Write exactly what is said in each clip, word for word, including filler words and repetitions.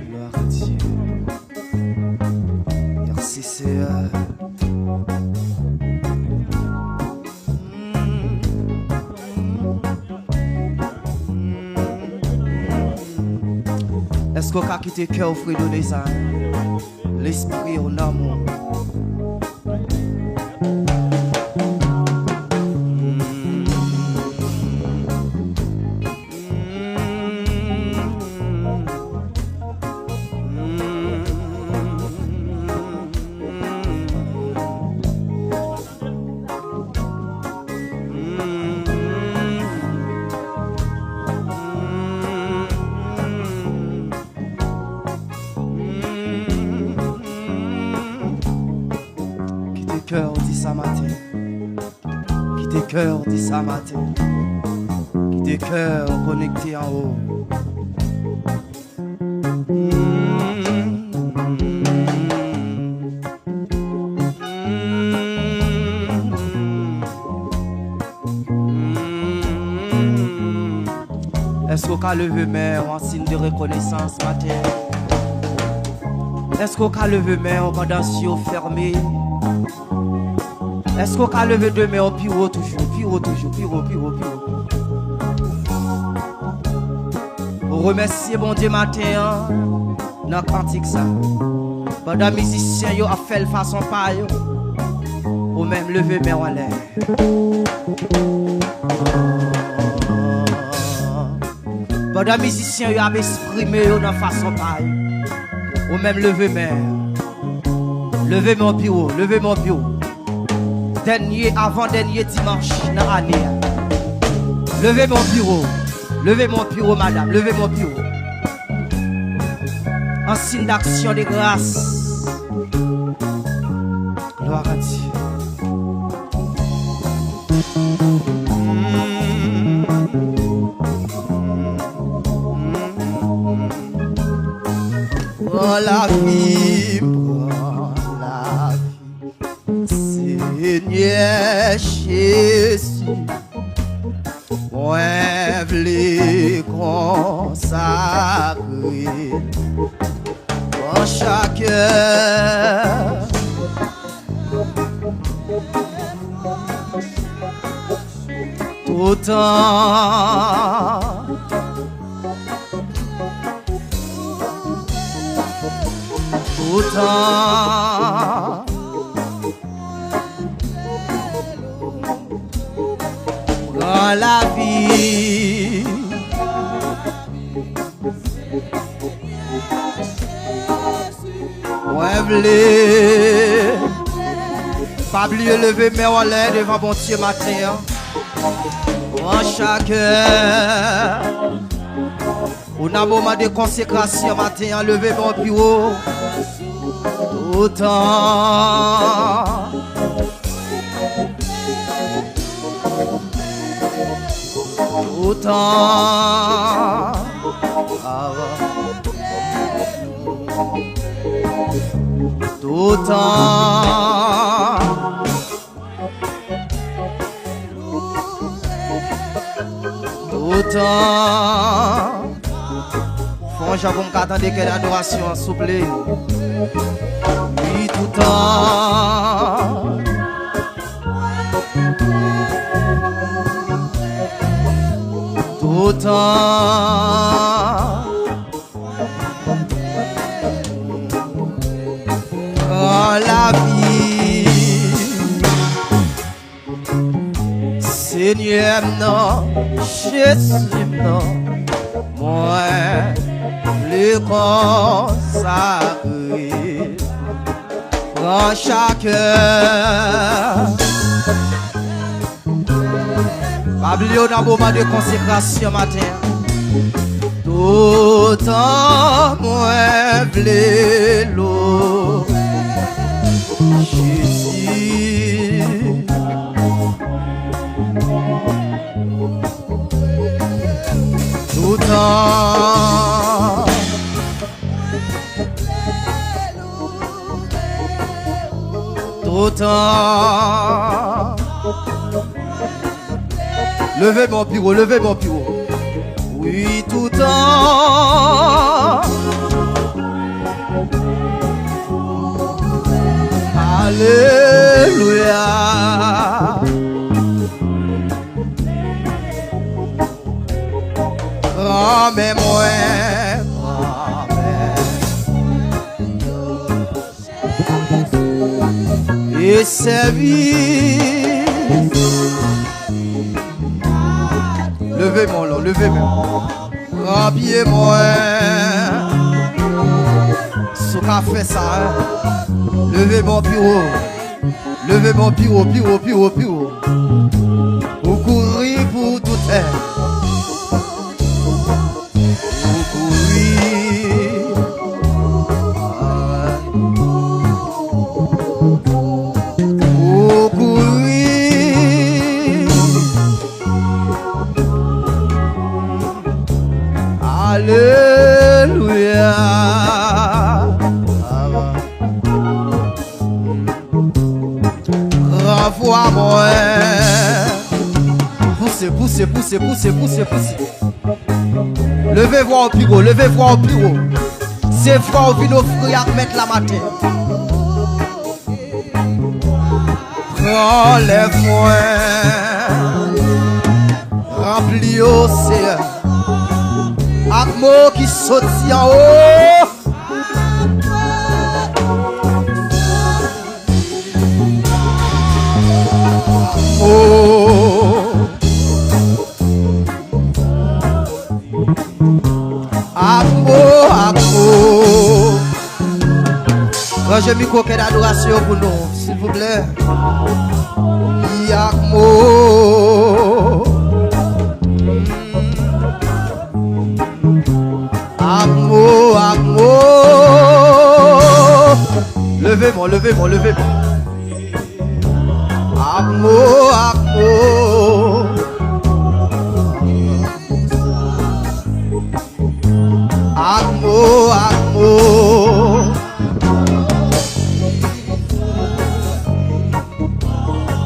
Gloire à Dieu. Merci Seigneur. Èske w ka kite kè w fredone sa? Lespri w, nanm ou. Kite kè w di sa maten. Kite kè w di sa maten. Kite kè w konekte anwo. Èske w ka leve men w an siy de rekonesans maten? Èske w ka leve men w pandan zye w fèmen? Èske w ka leve de men w pi wo toujou, pi wo toujou, pi wo, pi wo, pi wo? Remèsye Bondye maten an nan kantik sa. Pandan mizisyen yo ap fè l fason pa yo, ou menm leve men w anlè. Pandan mizisyen yo ap eksprime yo nan fason pa yo, ou menm leve men. Leve men w pi wo, leve men w pi wo. Dènye, avan dènye dimanch nan ane a. Leve men w pi wo. Leve men w pi wo, madanm. Leve men w pi wo. An siy d'aksyon de gras. Gloire à Dieu. Pran lavi m, pran lavi m, Senyè Jezi. Mwen vle konsakre an chak è. Toutan, toutan, pran lavi. Mwen vle. Pa bliye leve men w anlè devan Bondye maten an. Pran chak è. Ou nan moman de konsekrasyon maten an, leve men w pi wo. Toutan. Toutan. Toutan. Toutan. Fè yon jan pou m ka tande kè adorasyon an, souple. Wi, toutan. Toutan. Pran lavi. Senyè m nan, Jezi m nan, mwen vle konsakre. Pran chak è. Pa bliye w nan moman de konsekrasyon maten an. Toutan mwen vle lwe Jezi. Toutan. Leve men w pi wo, leve men w pi wo. Wi, toutan. Alelouya. Granmè mwen, granmè. E sèvi. Leve men w la, leve men w. Pran pye mwen. Si w ka fè sa, hein. Leve men w pi wo. Leve men w pi wo, pi wo, pi wo, pi wo. Ou kouri pou toutè. Ou kouri. Ou kouri. Alelouya. Pran vwa mwen. Pouse, pouse, pouse, pouse, pouse, pouse. Leve vwa w pi wo, leve vwa w pi wo. Se vwa w vin ofri ak Mèt la maten. Pran lèv mwen. Ranpli yo, Seyè, ak mo ki soti anwo. Mo. Ak mo, ak mo. Ranje mikwo kè dadorasyon yo pou nou, silvouplè. Wi, ak mo. Ak mo, ak mo. Leve men w, leve men w, leve men w. Ak mo, ak mo. Ak mo, ak mo.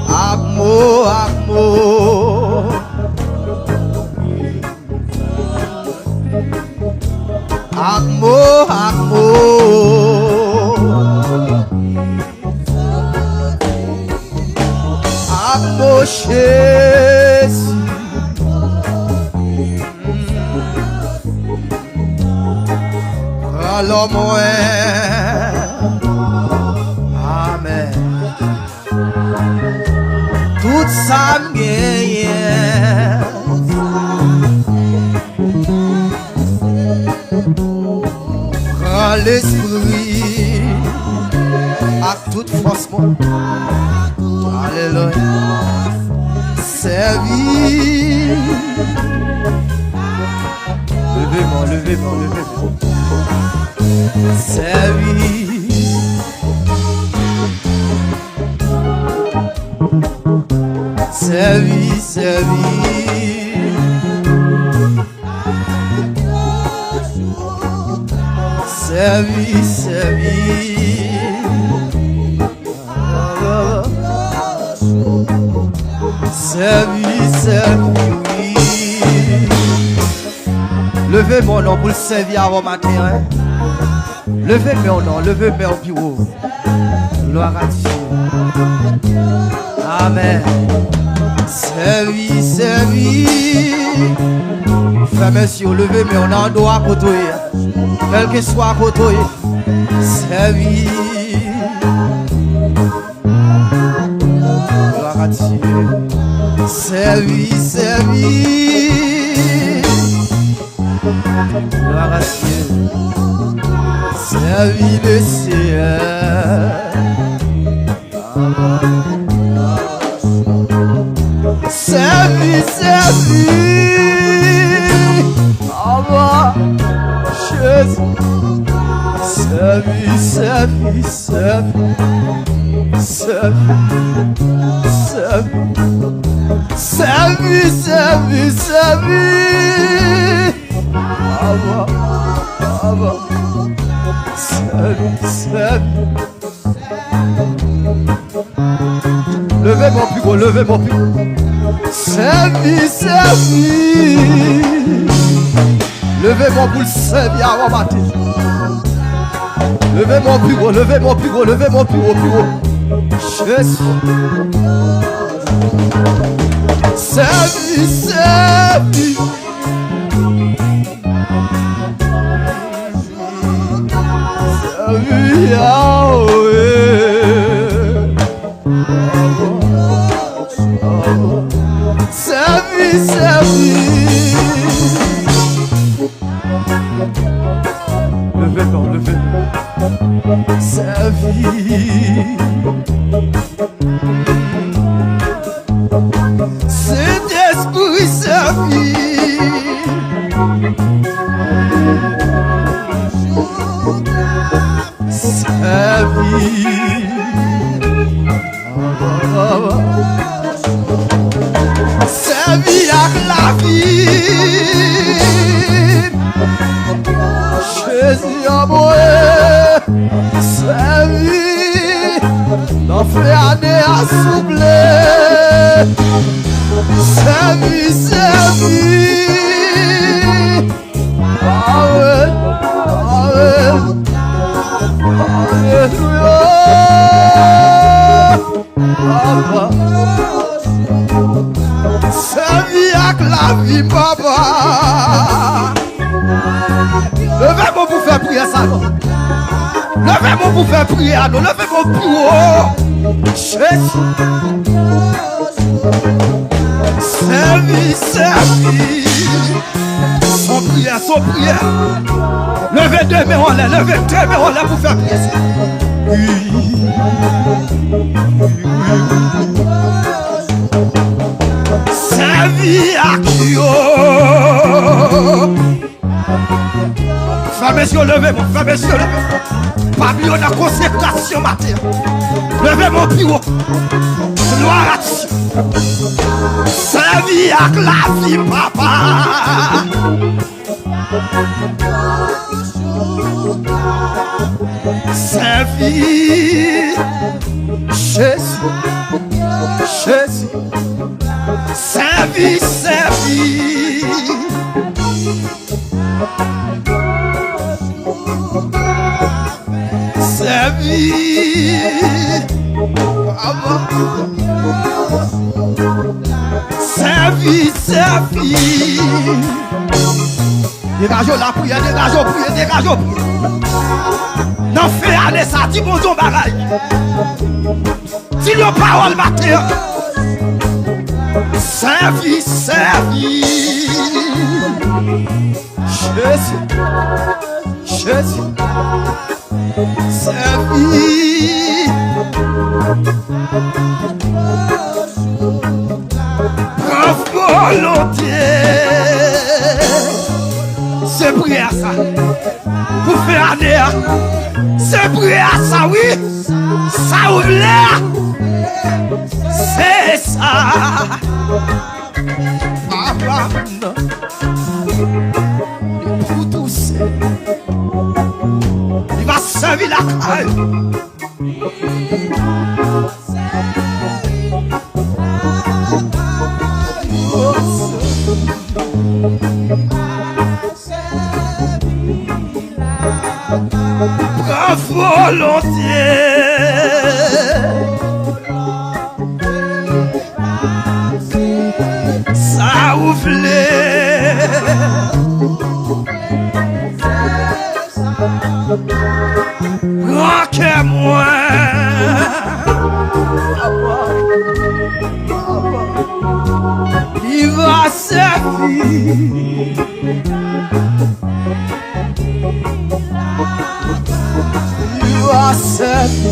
Ak mo, ak mo. Ak mo, ak mo. Ak mo, Jezi. Pran lò mwen. Amèn. Tout sa m genyen. Pran Lespri ak tout fòs mwen. Alelouya. Sèvi. Leve men w, leve men w, leve men w. Sèvi. Sèvi, sèvi. Sèvi, sèvi. Sèvi, sèvi, wi. Leve men w non pou l sèvi avè w maten an. Leve men w non, leve men w pi wo. Glwa a Dye. Amèn. Sèvi, sèvi. Frè m e sè yo, leve men w nan andwa kote w ye a. Kèlkeswa kote w ye. Sèvi. Glwa a Dye. Sèvi, sèvi. Glwa a Dye. Sèvi Lesenyè. Sèvi, sèvi. Aba, Jezi. Sèvi, sèvi, sèvi. Sèvi, sèvi. Sèvi, sèvi, sèvi. Sèvi, sèvi. Leve men w pi wo, leve men w pi wo. Sèvi, sèvi. Leve men w pou l sèvi a w maten. Leve men w pi wo, leve men w pi wo, leve men w pi wo, pi wo. Jezi. Sèvi, sèvi. Sèvi Yahweh. Sèvi, sèvi. Leve non, leve. Sèvi. Sentespri, sèvi. Sèvi. Sèvi ak lavi m. Jezi anmwe. Sèvi. Nan fen ane a souple. Sèvi, sèvi. Amen. Amen. Alelouya. Sèvi ak lavi, papa. Leve men w pou fè priyè sa non. Leve men w pou fè priyè a non. Leve men w pi wo. Jezi. Sèvi, sèvi. Son priyè, son priyè. Leve de men w anlè, leve de men w anlè pou fè priyè sa. Wi. Wi, wi, wi. Sèvi ak yo. Fè mesye leve, bon, fè mesye leve. Pa bliye w nan konsekrasyon maten. Leve men w pi wo. Glwa a Dye. Sèvi ak lavi, papa. Sèvi. Jezi. Jezi. Sèvi, sèvi. Sèvi. Sèvi, sèvi. Degaje w lapriyè, degaje w priye, degaje w priye. Nan fen ane sa, di Bondye yon bagay. Di l yon pawòl maten an. Sèvi, sèvi. Jezi. Jezi. Sèvi. Pran volonte. Se priyè sa. Pou fen ane a. Se priyè sa, wi. Sa ou vle a. Se sa. Papa m nan. Li pou touse. Li va sèvi lakay. Pran volonte. Sa ou vle. Pran kè mwen. Li va sèvi. Li va sèvi.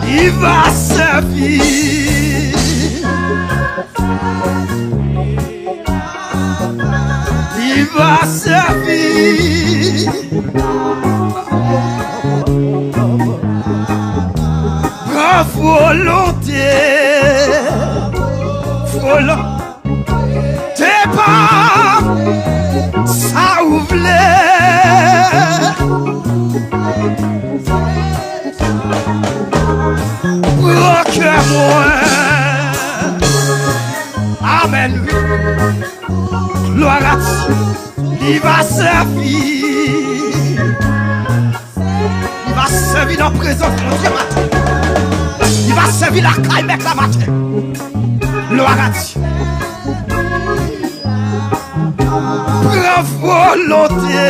Li va sèvi. Li va sèvi. Pran volonte. Te pa sa ou vle. Pran kè mwen. Amèn, wi. Glwa a Dye. Li va sèvi. Li va sèvi nan prezans Bondye maten. Li va sèvi lakay Mèt la maten. Glwa a Dye. Pran volonte.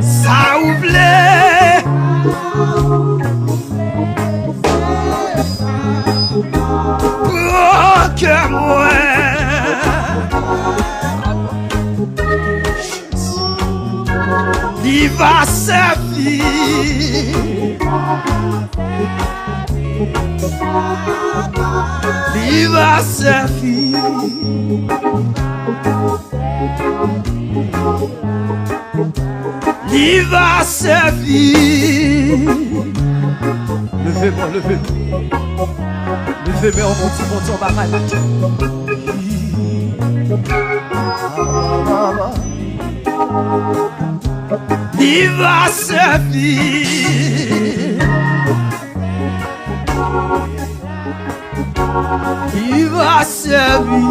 Sa ou vle. Pran kè mwen. Li va sèvi. Li va sèvi. Li va sèvi. Leve men w, leve men w. Leve men w pou di Bondye yon bagay maten. Li va sèvi. Li va sèvi.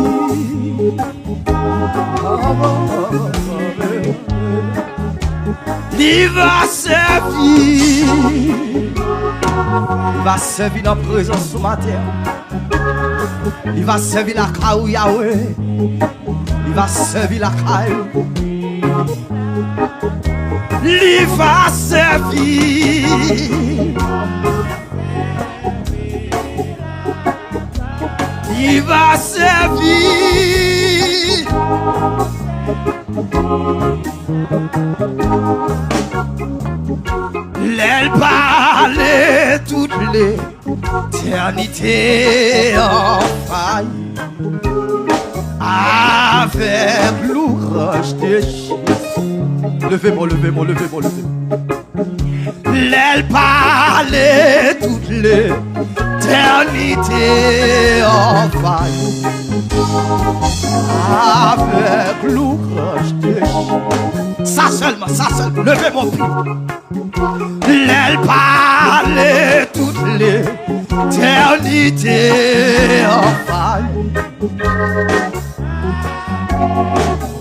Li va sèvi. Li va sèvi nan prezans ou maten. Li va sèvi lakay ou, Yawe. Li va sèvi lakay ou. Li va sèvi. Li va sèvi. Lè l pale, tout letènite an fay. Avèk louranj de Jezi. Leve men w, leve men w, leve men w, leve men w. Lè l pale, tout letènite anvayi avèk louranj de Jezi. Sa sèlman, sa sèlman. Leve men w pi wo. Lè l pale, tout letènite anvayi.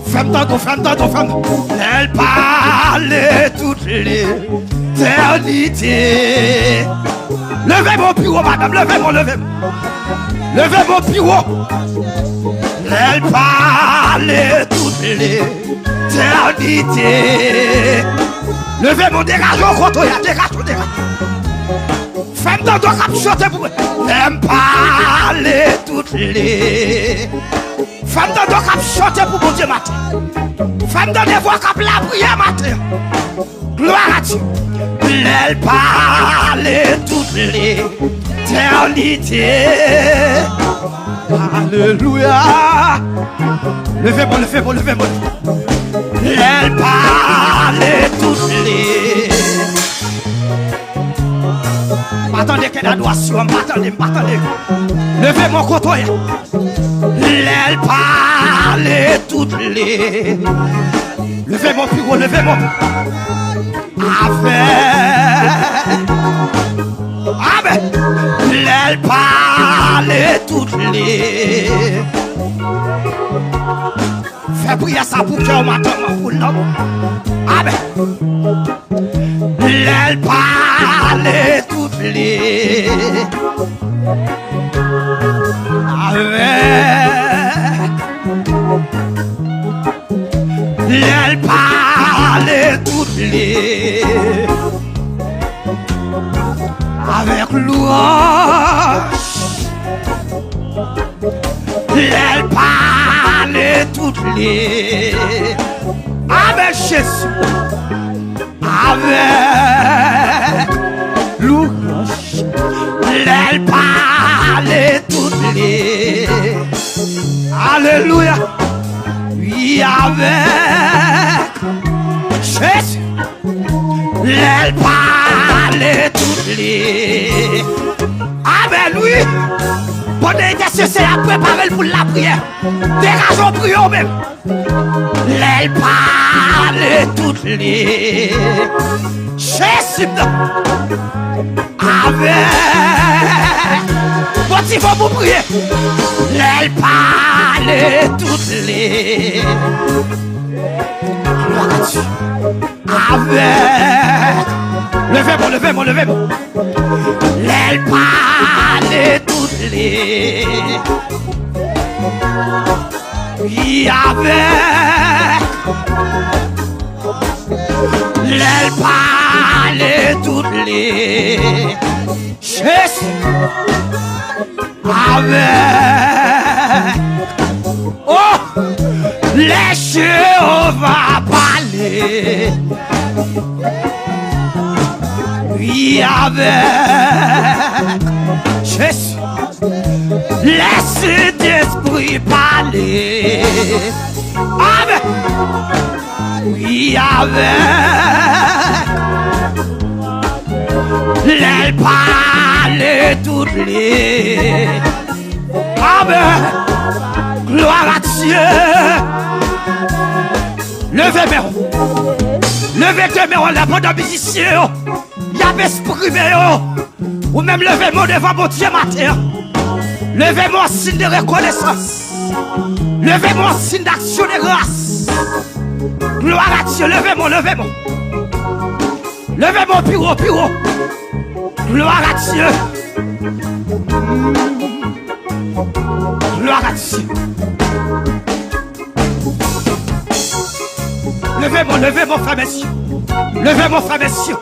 Fè m tande w, fè m tande w, fè m tande w. Lè l pale, tout letènite. Leve men w pi wo, madanm, leve men w, leve men w. Leve men w pi wo. Lè l pale, tout letènite. Leve men w, degaje w kote w ye a, degaje w, degaje w. Fè m tande w k ap chante pou mwen. Lè m pale, tout letènite. Fè m tande w k ap chante pou Bondye maten. Fè m tande vwa k ap lapriyè maten. Glwa a Dye. Lè l pale, tout letènite. Alelouya. Leve men w, leve men w, leve men w. Lè l pale, tout letènite. M pa tande kè dadwasyon, m pa tande, m pa tande. Leve men w kote w ye. Lè l pale, tout letènite. Leve men w pi wo, leve men w. Avèk. Amèn. Lè l pale, tout letènite. Fè priyè sa pou kè w, madanm, pou nanm. Amèn. Lè l pale, tout letènite. Avèk. Lè l pale, tout letènite. Avèk louanj. Lè l pale, tout letènite. Amèn, Jezi. Avèk louanj. Lè l pale, tout letènite. Alelouya. Wi, avèk Jezi. Lè l pale, tout letènite. Kote entèsesyè a, prepare l pou lapriyè. Degaje w, priye w menm. Lè l pale tout li. Jezi m nan. Avèk motive w pou priye. Lè l pale tout li. Glwa a Dye. Avèk. Leve men w, leve men w, leve men w. Lè l pale tout li. Wi, avèk. Lè l pale tout li. Jezi. Avèk. Oh! Lè Jewova pale. Wi, avèk. Jezi. Lè Sentespri pale. Amèn. Wi, avèk. Lè l pale tout li. Amèn. Glwa a Dye. Leve men w. Leve de men w anlè pandan mizisyen yo y ap eksprime yo. Ou menm leve men w devan Bondye maten an. Leve men w an siy de rekonesans. Leve men w an siy daksyon de gras. Glwa a Dye, leve men w, leve men w. Leve men w pi wo, pi wo. Glwa a Dye. Glwa a Dye. Leve men w, leve men w, fèmen zye. Leve men w, fèmen zye.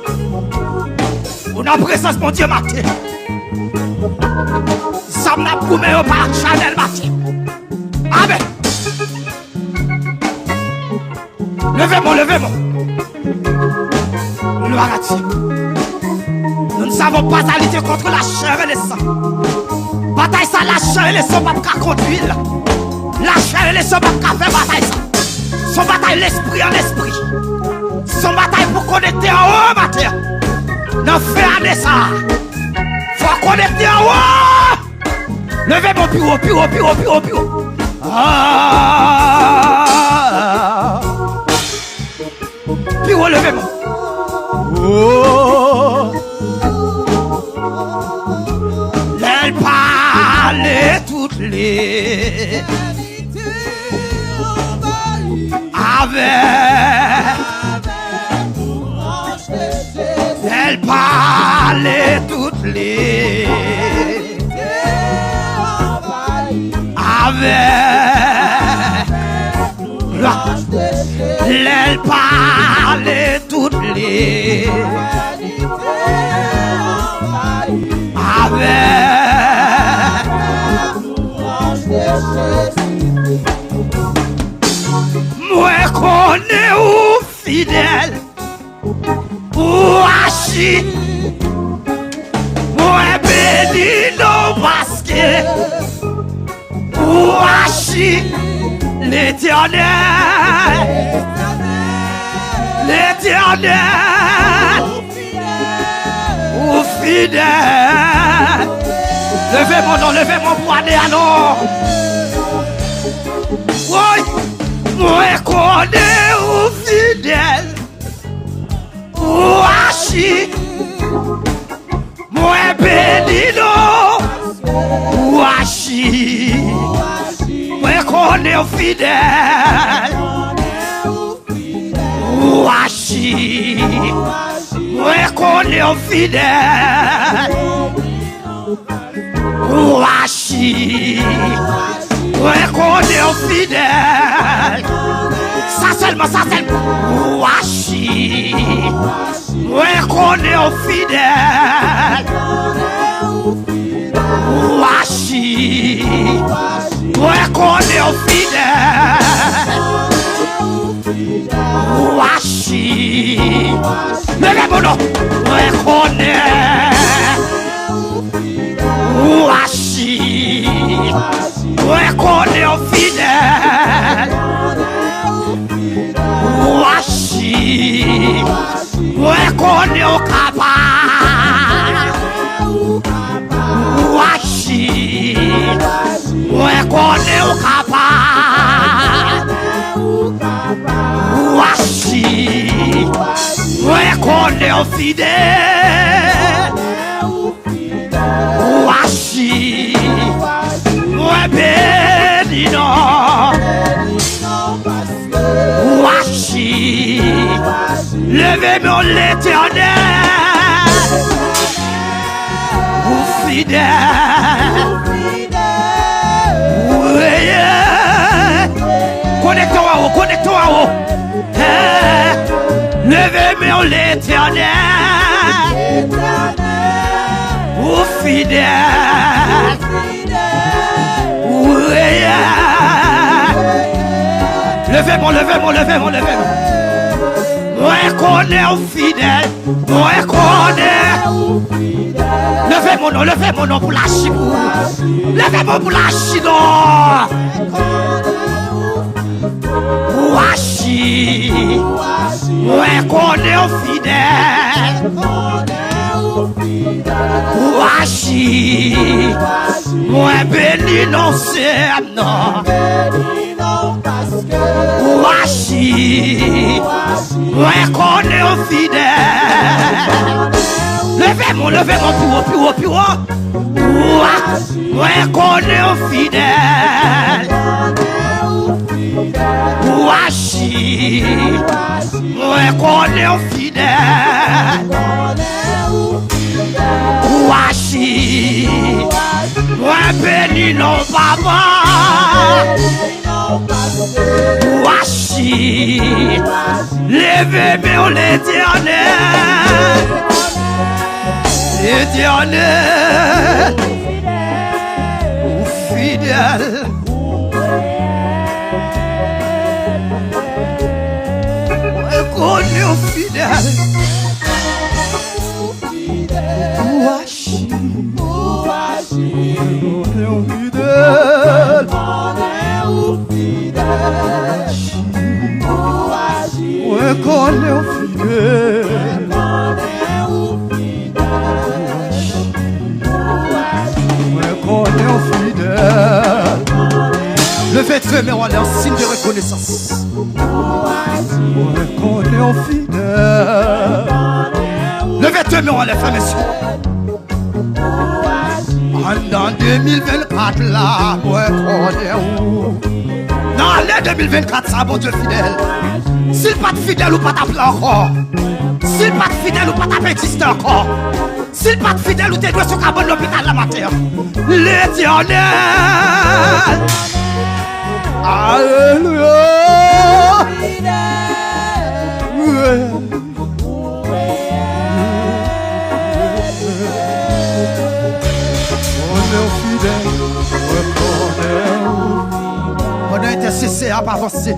Ou nan prezans Bondye maten. Zam n ap goumen yo pa chanèl maten. Amèn. Leve men w, leve men w. Glwa a Dye. Nous ne savons pas à lutter contre la chair et le sang. Batay sa, lachè e leson p ap ka kondui l. Lachè e leson p ap ka fè batay sa. Se yon batay lespri an lespri. Se yon batay pou konekte anwo maten an. Nan fen ane sa a, fò w konekte anwo. Leve men w pi wo, pi wo, pi wo, pi wo, pi wo. Ah. Pi wo, leve men w. Oh. Lè l pale tout li. Avèk. Lè l pale tout li. Avèk. Lè l pale tout li. Avèk. Mwen konnen ou fidèl. Ou aji. Mwen beni non w paske ou aji, Letènèl. Letènèl. Ou fidèl. Leve men w non, leve men w pou ane a non. Woy, mwen konnen ou fidèl. Ou aji. Mwen beni non w. Ou aji. Mwen konnen w fidèl. Ou aji. Mwen konnen w fidèl. Ou aji. Mwen konnen w fidèl. Sa sèlman, sa sèlman. Ou aji. Mwen konnen w fidèl. Ou aji. Mwen konnen w fidèl. Ou aji. Leve men w non. Mwen konnen ou aji. Mwen konnen w fidèl. Ou aji. Mwen konnen w kapab. Ou aji. Konnen w fidèl. Wachi, mwen beni non. Wachi, leve men w Letènèl. Ou fidèl. Ou reyèl. Konekte w anwo, konekte w anwo. Hey, leve men w Letènèl. Ou fidèl. Ou reyèl. Leve men w, leve men w, leve men w, leve men w. Mwen konnen w fidèl. Mwen konnen. Leve men w non, leve men w non pou l aji pou ou. Leve men w pou l aji non. Wachi, mwen konnen w fidèl. Wachi, mwen beni non Senyè m nan. Wachi, mwen konnen w fidèl. Leve men w, leve men w pi wo, pi wo, pi wo. Wa, mwen konnen w fidèl. Wachi, mwen konnen w fidèl. Wachi, mwen beni non papa. Wachi, leve men w Letènèl. Letènèl, ou fidèl. Mwen konnen w fidèl. Wachi, mwen konnen w fidèl. Wachi, mwen konnen w fidèl. Mwen konnen w fidèl. Leve de men w anlè an siy de rekonesans. Mwen konnen w fidèl. Leve de men w anlè, frè, mesye. Anndan de mil vennkat la, mwen konnen ou. Nan ane de mil vennkat sa, Bondye fidèl. Si l pa t fidèl, ou pa t ap la ankò. Si l pa t fidèl, ou pa t ap egziste ankò. Si l pa t fidèl, ou te dwe sou kabann lopital la maten an. Letènèl. Alelouya. Pandan entèsesè a ap avanse,